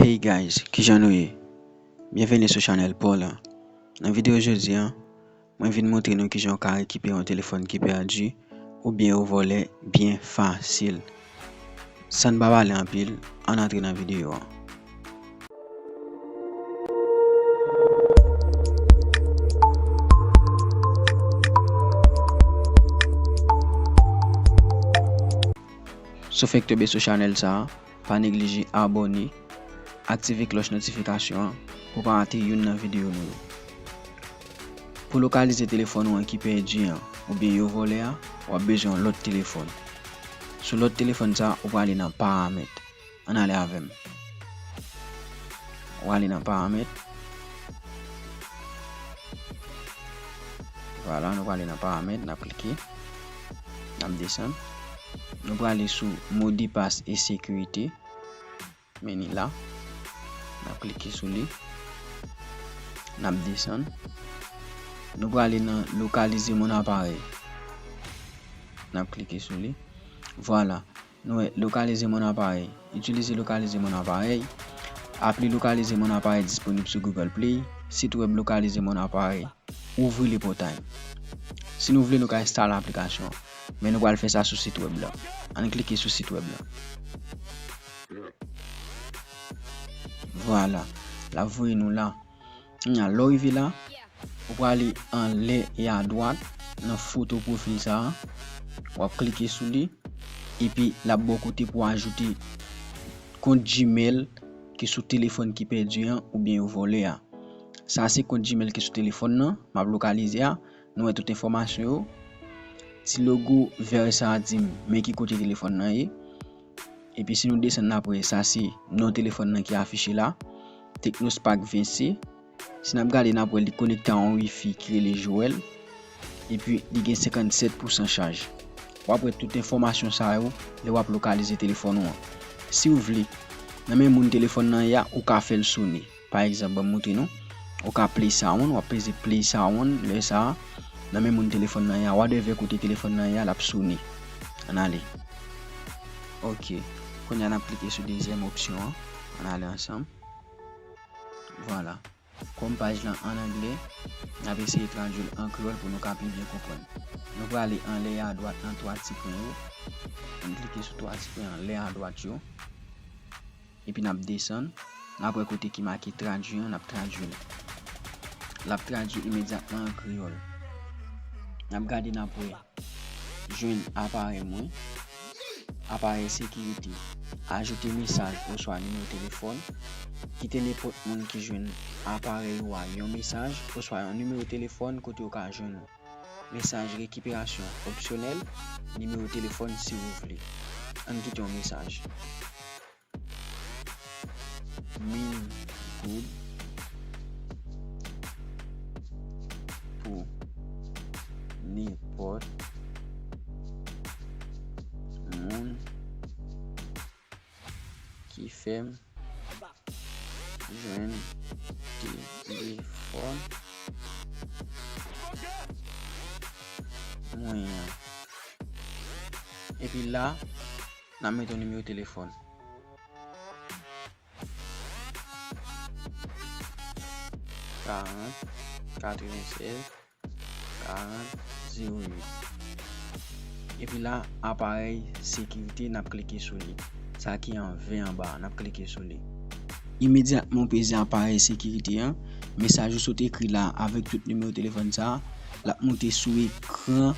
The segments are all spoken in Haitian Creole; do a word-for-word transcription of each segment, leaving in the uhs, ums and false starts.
Hey guys, kijan nou ye? Byenveni sou chanèl pa w lan. Nan videyo jodi a, mwen vin montre nou kijan w ka rekipere yon telefòn ki pèdi oubyen yo vòlè byen fasil. San n pa pale anpil, ann antre nan videyo a. Si w fèk tonbe sou chanèl sa a, pa neglije abòne, aktive klòch notifikasyon an pou w pa rate youn nan videyo nou yo. Pou lokalize telefòn ou an ki pèdi an oubyen yo vòlè a, w ap bezwen yon lòt telefòn. Sou lòt telefòn sa a, ou prale nan paramèt. Ann ale avè m. W ale nan paramèt. Vwala, nou prale nan paramèt, n ap klike. N ap desann. Nou prale sou modepas e sekirite. Men li la. N ap klike sou li. N ap desann. Nou prale nan lokalize mon aparèy. N ap klike sou li. Vwala. Nou wè lokalize mon aparèy. Itilize lokalize mon aparèy. Apli lokalize mon aparèy disponib sou Google Play. Sit wèb lokalize mon aparèy. Ouvri le portail. Si nou vle, nou ka enstale aplikasyon an. Men nou pral fè sa sou sit wèb la. Ann klike sou sit wèb la. Vwala. L ap voye nou la. Kounye a, lè w rive la, ou prale anlè e adwat nan foto pwofil sa a. W ap klike sou li. Epi, l ap ba w kote pou w ajoute kont Gmail ki sou telefòn ki pèdi an oubyen yo vòlè a. Sa se kont Gmail ki sou telefòn nan, m ap lokalize a. Nou wè tout enfòmasyon yo. Ti logo vè sa a di m men ki kote telefòn nan ye. Epi si nou desann apre, sa se non telefòn nan ki afiche la, Tecnospark ven C. Si n ap gade, n ap wè li konekte a yon wifi ki rele Joel. Epi li gen senkannsèt pousan chaj. W ap wè tout enfòmasyon sa yo lè w ap lokalize telefòn ou an. Si w vle, nan men moun telefòn nan ye a, ou ka fè l sone. Pa egzanp, ban m montre nou. Ou ka play sound, w ap peze play sound, lè sa a, nan men moun telefòn nan ye a, whatever kote telefòn nan ye a, l ap sone. Ann ale. Ok. Kounye a n ap klike sou dezyèm opsyon an. Ann ale ansanm. Vwala. Kòm paj lan an anglè, n ap eseye tradui l an kreyòl pou nou ka pi byen konprann. Nou prale anlè e adwat nan twa ti pwen yo. Ann klike sou twa ti pwen anlè e adwat yo. Epi n ap desann. N ap wè kote ki make tradui an, n ap tradui l. L ap tradui imedyatman an kreyòl. N ap gade, n ap wè jwenn aparèy mwen, aparèy sekirite, ajoute mesaj oswa nimewo telefòn, kite nenpòt moun ki jwenn aparèy ou a yon mesaj oswa yon nimewo telefòn kote yo ka jwenn ou. Mesaj rekiperasyon opsyonèl, nimewo telefòn si ou vle. Ann kite yon mesaj. Min good pou nenpòt moun ki fè m jwenn telefòn mwen an. Epi la, n ap mete yon nimewo telefòn. Karant, katrevennsèz, karant, zewo uit. Epi la, aparèy sekirite, n ap klike sou li. Sa ki an vè anba a, n ap klike sou li. Imedyatman w peze aparèy sekirite an, mesaj ou sot ekri la avèk tout nimewo telefòn sa a, l ap moute sou ekran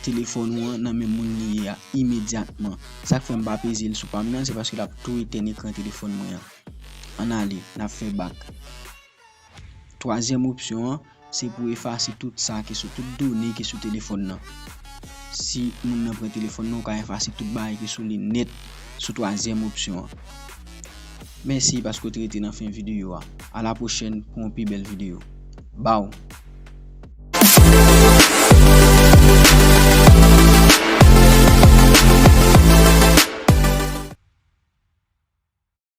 telefòn ou an nan men moun li ye a imedyatman. Sa k fè m pa peze l sou pa m nan, se paske l ap tou etèn ekran telefòn mwen an. Ann ale, n ap fè bak. Twazyèm opsyon an, se pou efase tout sa ki sou, tout done ki sou telefòn nan. Si moun nan pran telefòn nan, ou ka efase tout bagay ki sou li nèt sou twazyèm opsyon an. Mèsi paske w te rete nan fen videyo a. A la pwochèn pou yon pi bèl videyo. Baw!